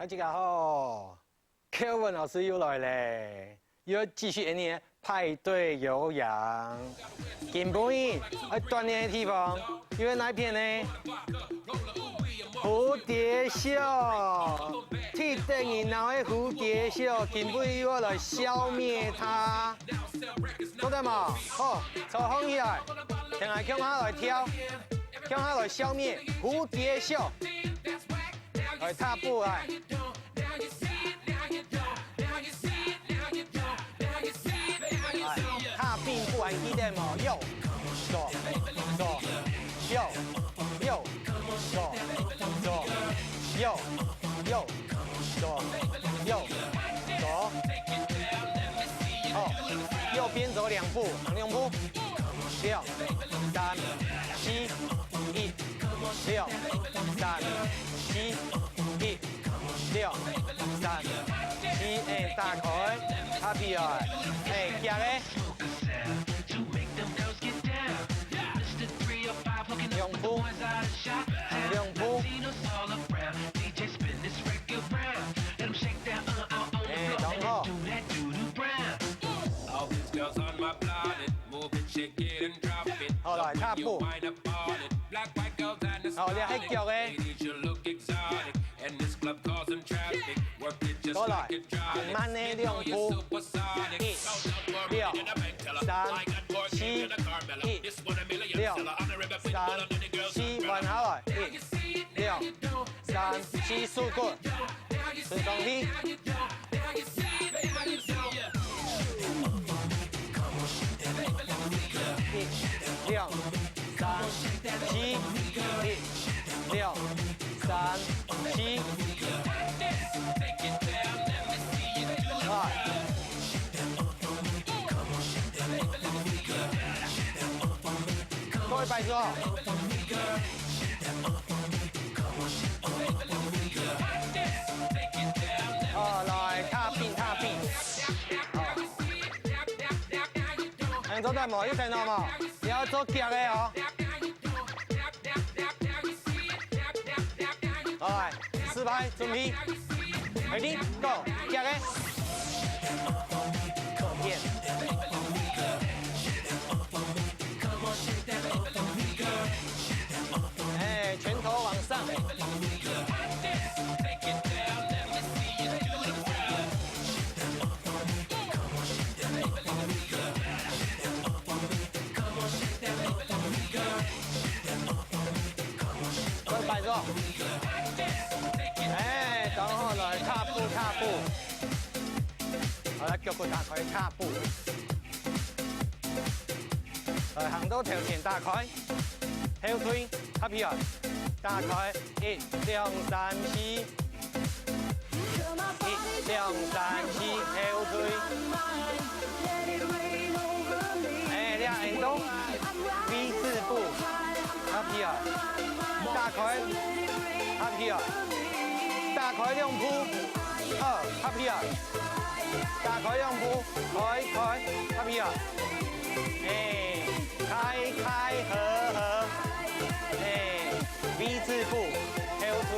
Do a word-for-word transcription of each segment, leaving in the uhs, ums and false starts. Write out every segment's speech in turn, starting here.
大家好，Kelvin老師又來咧，又要繼續恁呢派對有氧。今晡日愛鍛鍊个地方，又在哪片呢？蝴蝶袖，鐵等人腦个蝴蝶袖，今晡日又要來消滅它。做得無？好，手放起來，等下共下來跳，共下來消滅蝴蝶袖。 來，踏步來。哎，踏並步還記得無？右，左，左，右，右，左，左，右，右，左，右，左。好，右邊走兩步，兩步。六，三，四，一。 六，三，四，一，六，三，四，哎，打開，happy哦，哎，夾个。兩步，兩步。哎，當好。 好，來，踏步。好，這係腳个。過來，慢个兩步。一，六，三，四，一，六，三，四，彎下來。一，六，三，四，收骨。 伸上去。一，兩，三，四，一，兩，三，四。啊。再一擺哦。 哦，來，踏並，踏並。恁樣做得無？有聽到無？你愛做腳个哦。好，來，四拍，準備。Ready，go，腳个。哎，拳頭往上。 快擺動。哎，當好來，踏步，踏步。好，來，腳骨打開，踏步。來，行到頭前，打開。 後退，合起來，打開，一、兩、三、四，一、兩、三、四，後退。哎，這下做V字步，合起來，打開，合起來，打開兩步，好，合起來。 打開兩步，開，開，合起來。哎，開，開，合，合。哎，V字步，後退。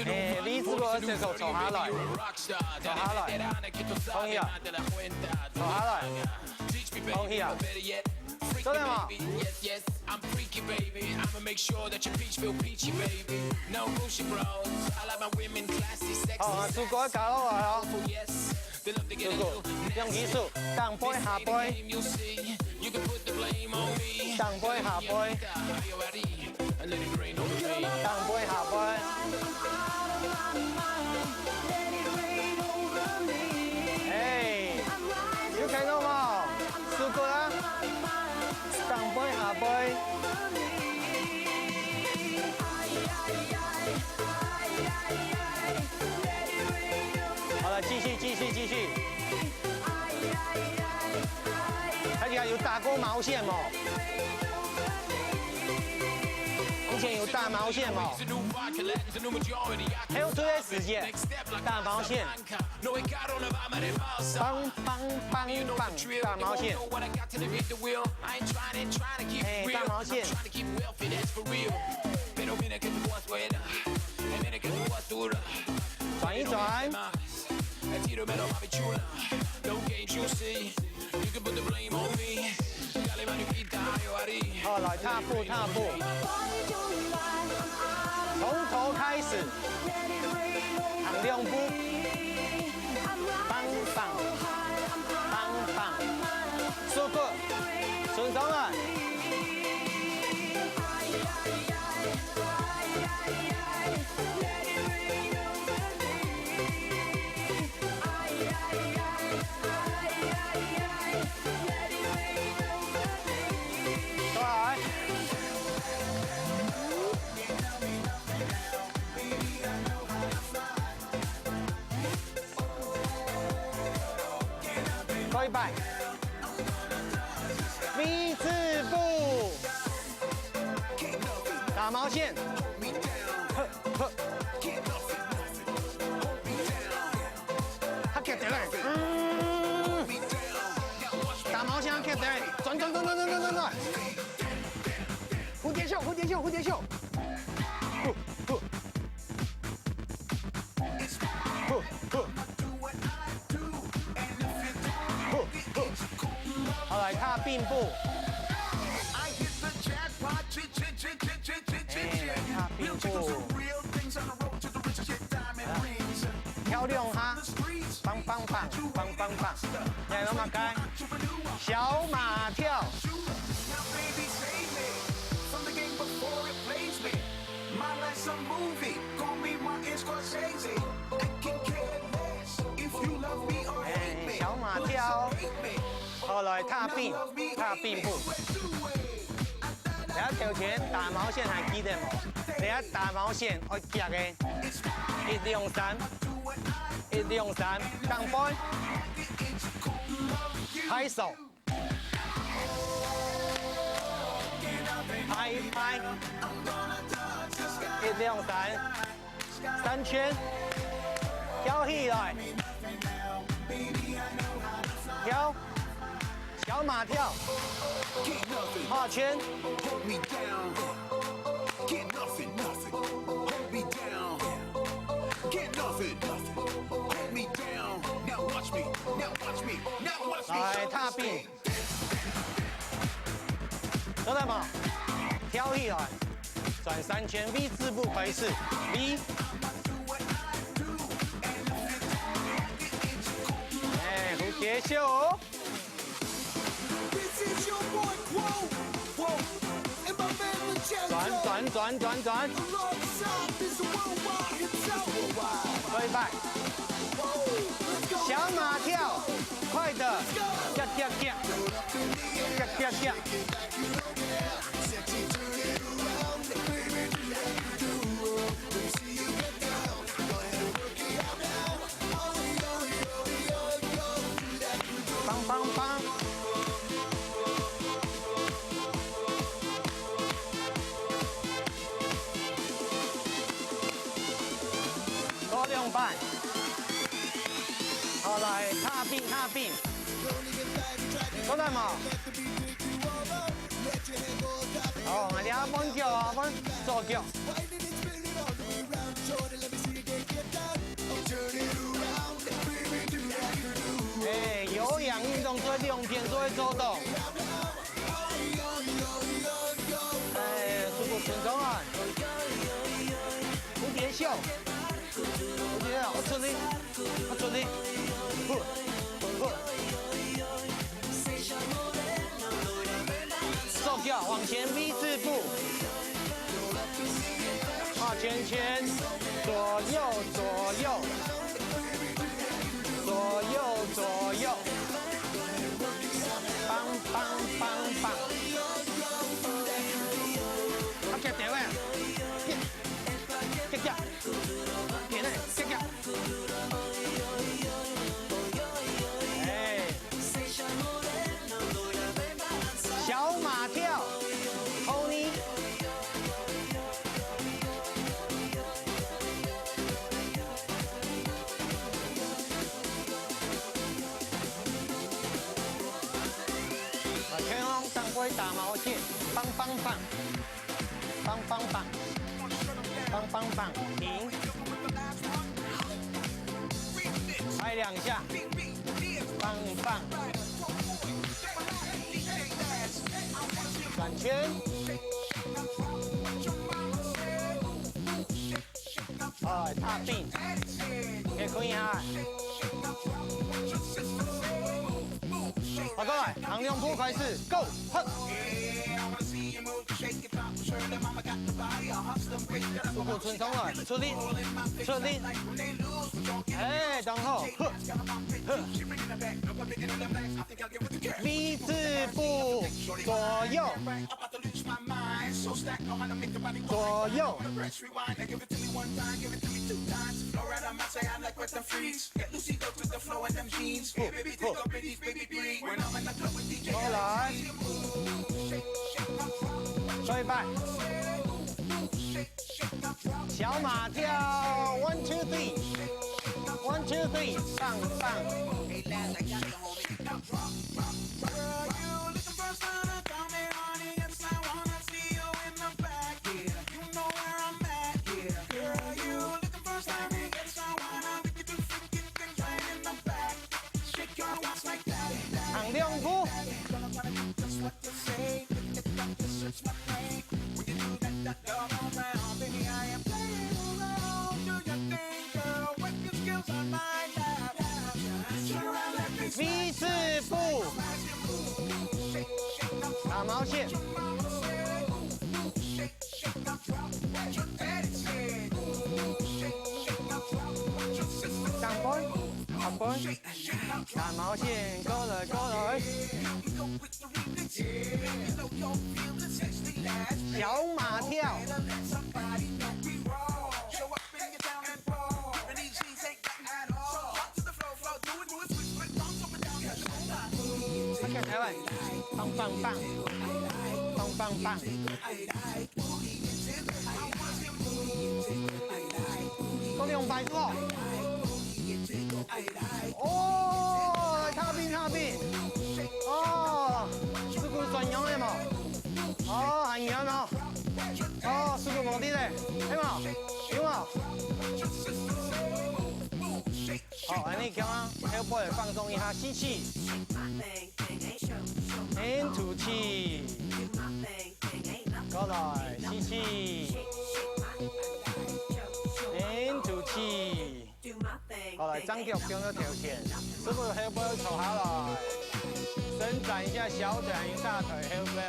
哎，V字步个時候坐下來，坐下來，放下，坐下來。 放下。做得無？好啊，手骨加落來哦。手骨，兩隻手，頂背下背。頂背下背。 頂背下背。哎，有看到無？手骨啊，頂背下背。好了，繼續，繼續，繼續。 大家有打過毛線無？以前有打毛線無？後退个時節，打毛線。梆，梆，梆，梆，打毛線。哎，打毛線。來。 E tiro meno, mami chula, don't get juicy. You can put the blame on me. Dale mano in pista, io ari. 好，來踏步，踏步。從頭開始，行兩步，棒棒，棒棒，手骨，伸上來。 過來。過一擺。V字步。打毛線。呵，呵。 較劇烈咧。嗯。打毛線較劇烈咧，轉，轉，轉。蝴蝶袖，蝴蝶袖，蝴蝶袖。呼，呼。呼，呼。呼，呼。好，來踏並步。 哎，來踏並步。跳兩下，棒棒棒，棒棒棒。你還有麼个？小馬跳。哎，小馬跳。好，來踏並，踏並步。 這頭前打毛線還記得無？這打毛線愛遽个，一兩三，一兩三，降半，拍手，拍一拍，一兩三。 三圈，跳起來，跳，小馬跳，畫圈。來，踏並。 做得無？跳起來，轉三圈，V字步開始，V。哎，蝴蝶袖哦。轉，轉，轉，轉，轉。過一擺。 小馬跳，快的，遽，遽，遽，遽，遽，遽。棒棒棒。 過兩擺。好，來，踏並，踏並。做得無？哦，𠊎這換腳哦，換左腳。哎，有氧運動做兩遍做得做到。 哎，手骨伸長啊。蝴蝶袖，蝴蝶袖，愛出力，愛出力。呼，呼。左腳往前V字步。畫圈圈，左右，左右。 左右，左右。棒，棒，棒，棒。啊，遽遽啊。遽，遽遽。遽呢，遽遽。哎。小馬跳，pony。 啊，天空上會打毛線，棒棒棒，棒棒棒，棒棒棒，停。拍两下，棒棒。转圈。哎，踏并，可以看一下。好，过来，行两步开始，Go，好。 屁股伸上来，出力，出力。哎，当好，呵，呵。V字步，左右，左右。 过来，再一摆。小马跳，one two three，one two three，棒棒。行两步。V字步，打毛线。 上背，下背，打毛线，过来，过来。小马跳。 OK，来，棒棒棒，棒棒棒。过两摆是无？哦，踏并，踏并。哦，屁股转向了无？哦，很远哦。哦，屁股无力了，有无？有无？ 好，恁呢，強啊，後背放鬆一下，吸氣，and吐氣，過來，吸氣，and吐氣。好，來，正腳放到頭前，屁股後背坐下來，伸展一下小腿還有大腿後背。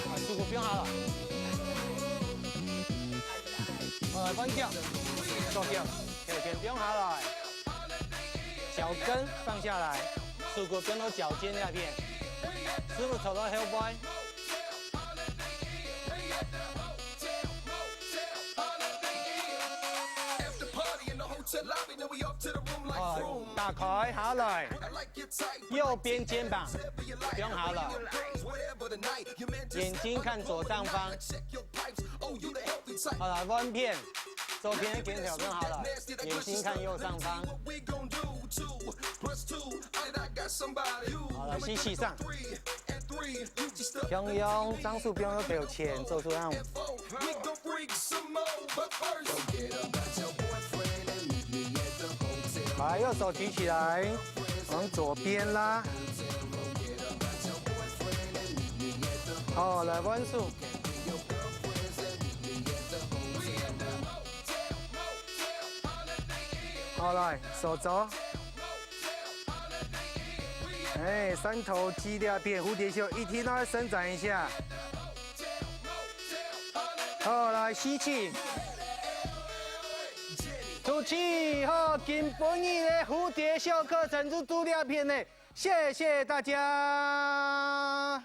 啊，屁股放下來。好，來，換腳，左腳，頭前放下來，腳跟放下來，屁股放到腳尖那片，屁股坐到後背。 啊，打開下來，右邊肩膀放下來，眼睛看左上方。好，來，換片，左邊的肩膀放下來，眼睛看右上方。好，來，吸氣上。 用用张树标的表情做出那种。把右手举起来，往左边拉。好，来弯手。好，来，手肘。 哎，三头肌那边蝴蝶袖一定要伸展一下。好，来吸气，吐气，好，今晡日的蝴蝶袖课程就到這片呢，謝謝大家。